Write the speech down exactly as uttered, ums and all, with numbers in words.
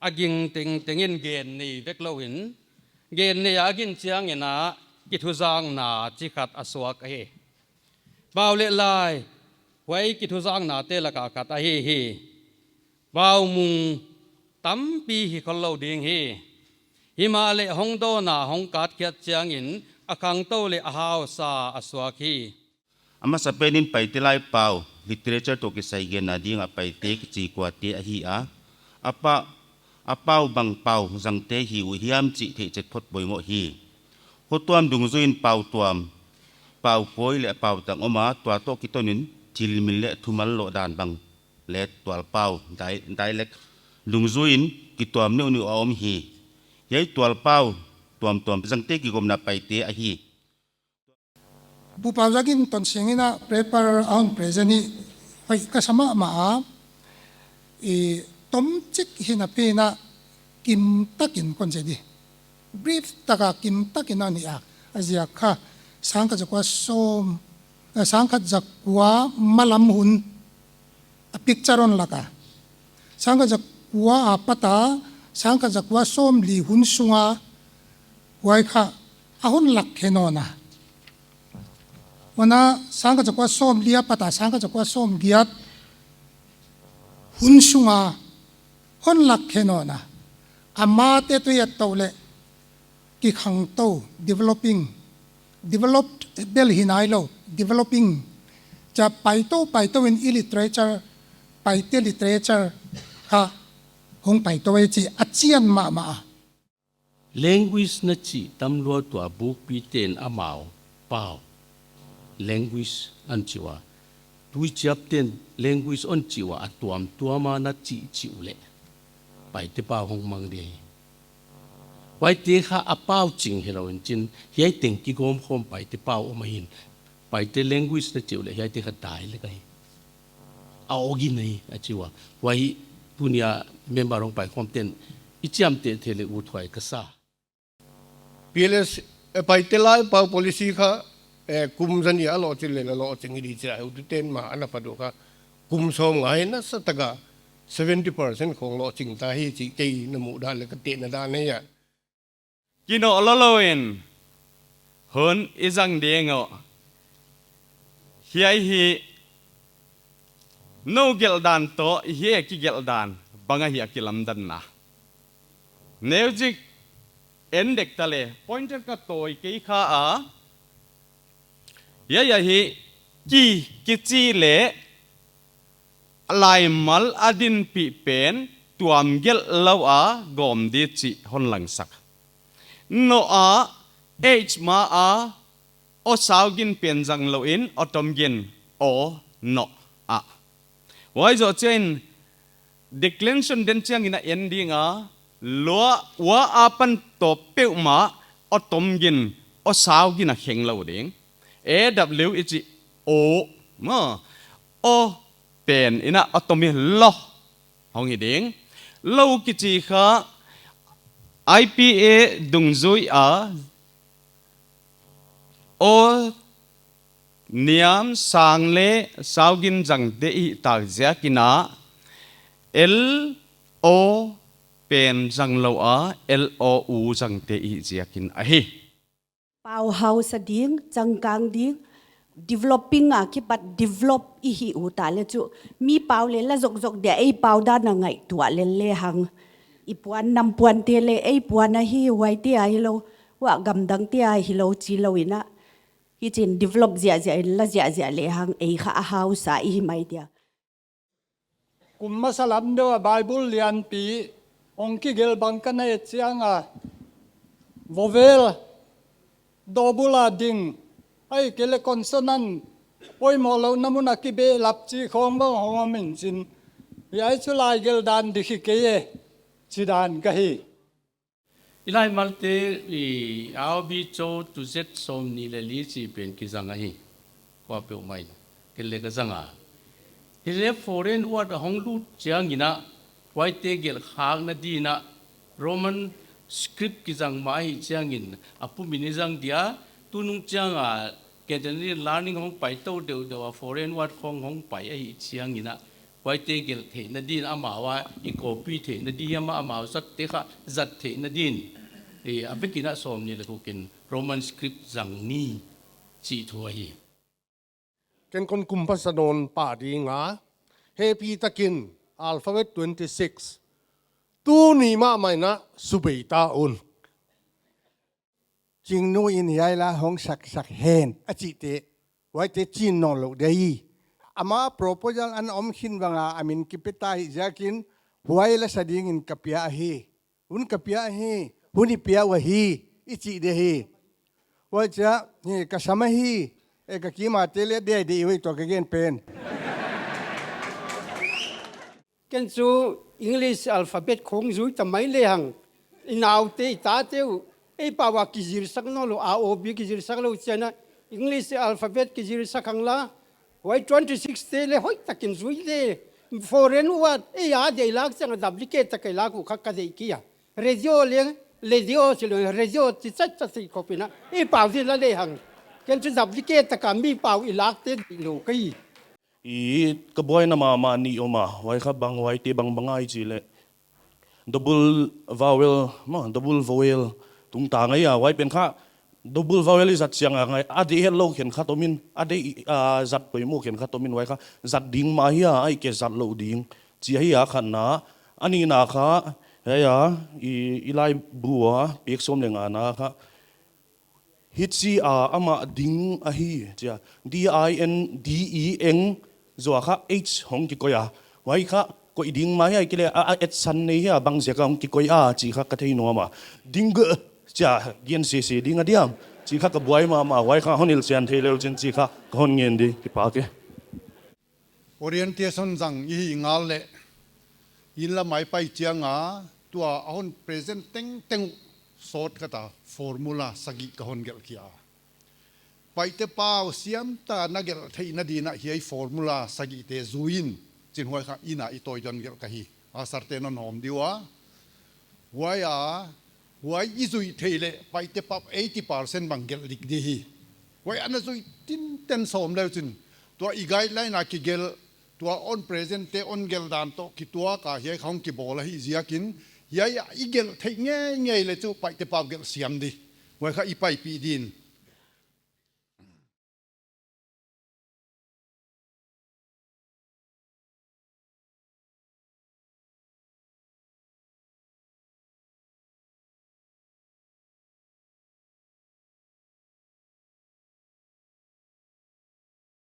A ging tengteng in gen nei vek lou in, gen nei a gin chiang in a kithuzakna chi khat a suak ahi. Pau leh lai, huai kithuzaknate laka khat ahi hi. Pau mung tampi hi khollou ding hi. Himahleh hong dawn a hong katkhiat chiang in a khangtou leh a hausa a suak hi. A masapen in Paite lai pau, literature toh kisai genna ding a Paite kichi kuate ahi a. A pa, a pau bang pau zangte hi uh hiam chih theihchet phot poimoh hi. Khotuam dungzui in pau tuam, pau kawi leh pau tang om a, tua toh kiton in thil min leh thumal lohdan bang leh tualpau, dia-, dialect dungzui in kituam neuhneuh a om hi. Hiai tualpau tuamtuam zangte kigawmna Paite ahi. Pu Pau Za Gin Ton Siang in a paper a hon present hi hoih ka sa mahmah a, i tomchik hi napi in a kimtak in kon zet di. Brief taka kimtak in a ni a, a ziak kha sangkhat zakua sawm, eh, sangkhat zakua malam hun a picture hon lak a. Sangkhat zakua apat a, sangkhat zakua sawmli hun sunga, huai kha a hon lak khe nawn a. Huan a sangkhat zakua sawmli apat a, sangkhat zakua sawmgiat hun sunga hon lak khe nawn a. Amate tuh i et tou leh kikhangtou, developing, developed bel hi nailou, developing. Chia paitou, paitou in i literature, Paite literature kha hong paitou ei chih a chian mahmah a. Language na chih tam lua tua bukpite'n amau pau, language hon chi ua. Tuichiapte'n language hon chi ua, a tuamtuam a na chih chih uleh Paite pau hong mang di hi. Huaite kha a pau ching hilou in chin, hiai teng kigawm khawm Paite pau om ahi in. Paite language na chih uleh hiaite kha dialect ahi. A awgin ahi a chi ua. Huai tuni a member hong paikhawmte'n i chiamteh theih leh uthuai ka sa. P L S, eh, Paite lai pau policy kha, eh, kum zani a lohching leh la lohching hi di chi a, heutute'n ma ana phatu kha kum sawmnga hi nasa taka seventy percent khong lohching ta hi chih kei na muhdan leh ka tehna dan ahi a. Kinoh lolo in hun i zang ding uh. Hiai hi nou gelhdan toh hiai kigelhdan bang ahi a kilamdanna. Music en dek ta leh, pointer ka tawi kei kha a. Hiai ahi, ki, kichi leh laimal a dinpih pen tuam gelh lou a gawm di chih hon langsak. Noh a, H ma a, aw sau gin pen zang lou in, aw tom gin, aw, noh a. Huai zoh chiang in, declension den chiang in a en ding a, lua, ua apan toh peuhmah, aw tom gin, aw sau gin a kheng lou ding. A W i chih, aw, ma, aw pen in a, aw tom i lo hong hi ding. Lo kichi kha I P A dungzui a, aw niam sang leh sau gin zangte i hih tak ziak in a, L O pen zang lou a, L O U zangte i hih ziak in ahi. Pau hausa ding, changkang ding, developing a kipat develop i hih uh ta leh chu, mi pau leh la zokzok dia ei pau dan a ngaihtuah lel lehang. I puan nam puante leh ei puan ahi, huaite a hilou, huai gamdangte a hilou chi lou in a. Hichi'n develop ziahziah in la ziahziah lehang ei kha a hausa i hi mai dia. Kum masa lam deuh a Bible lianpi hong kigelh bang ka na et chiang a, vowel, double a ding, ahihkeileh consonant, poimoh louhna mun a kibehlap chih khong bang hong om in chin. Hiai chu lai gelhdan di hi kei e, chidan ka hi. I laimalte, i, A, O, B, cho to Z sawmnih leh li chih pen kizang ahi. Kuapeuhmah in. Ken leng ka zang a. Hileh foreign word a hong lut chiang in a, huaite gelh khakna di'n a, Roman script kizang mah ahih chiang in, a pumin i zang dia, tunung chiang a, Category learning hong pai tou deuhdeuh a, foreign word khong hong pai ahih chiang in a, Huaite gelh theihna din amau a i copy theihna di hiam a, amau zatte kha zat theihna din, eh, a vekin a sawmnih leh guk in Roman script zang ni chih thu ahi. Ken kon kum phasa nawn pah ding a, happy takin alphabet twenty-six tuni mahmah in a subei ta un. Chingnu in hiai la hong saksak hen a chihte, huaite chin nawnlou di hi. Ama proposal ana om khin bang a a min kipe ta hi ziakin, huai la sa dingin ka pia hi. Hun ka pia hi, hun i pia uh ahi, i chih di hi. Huai chia, hi, ka sam ahi, e ka kimate leh di di i wei tua ka gen pen. Ken chu English alphabet khong zui ta mai lehang, i naute, i tate uh, ei pau a kizilsak nawnlou, a o bi kizilsak lou chiang a, English alphabet kizilsak hang la, huai twenty-six te leh hoihtakin zui leh, foreign word, ei a di i lak chiang a duplicate tak a i lak uh kha ka deih kei a. Radio leh, radio chi lou, radio chi chat chat chi khop in a, ei pau di la lehang. Ken chu duplicate tak a mi pau i lakte deih lou ka hi. I ka buaina mahmah nih om a, huai kha bang, huaite bangbang ahi chih leh, double vowel, maw, double vowel tungtang ahi a, huai pen kha double vowel i zat chiang a ngai, a deih hetlou khenkhat om in, a deih, ah, zat poimoh khenkhat om in, huai kha zat ding mah ahi a, ahihkeileh zat lou ding chih ahi a khatna. A nihna kha, hiai a, i, i laibu a, page sawm leh ngana kha, hichi a amah ding ahi, chia, D I N D E N, zua kha H hong kikoih a. Huai kha koih ding mah ahi a, ahihkeileh a, a etsan nei hi a, bang ziak a hong kikoih a chih kha ka thei nuam a. Ding, chia, gen sese ding a diam chih kha ka buai mahmah, huai kha hon hilhchian thei leu chin chih kha ka hon ngen di, kipak e. Orientation zang i hih ngal leh, inn lam a i pai chiang a, tua a hon present tengteng uh sawt khat a formula sagih ka hon gelh khia. Paite pau siam ta na gelh theihna din a hiai formula sagihte zui in, chi'n huai kha inn a i tawi ding gelh ka hi. A sarte non hawm di ua. Huai a, huai i zuih theih leh Paite pau eighty percent bang gelh dik di hi. Huai ana zuih tinten sawm leu chin, tua i guideline a kigelh, tua on present te on gelh dan toh kituak a hiai kha hong kibawl ahih ziakin, hiai a i gelh theih ngeingei leh chu Paite pau gelh siam di. Huai kha i paipih din,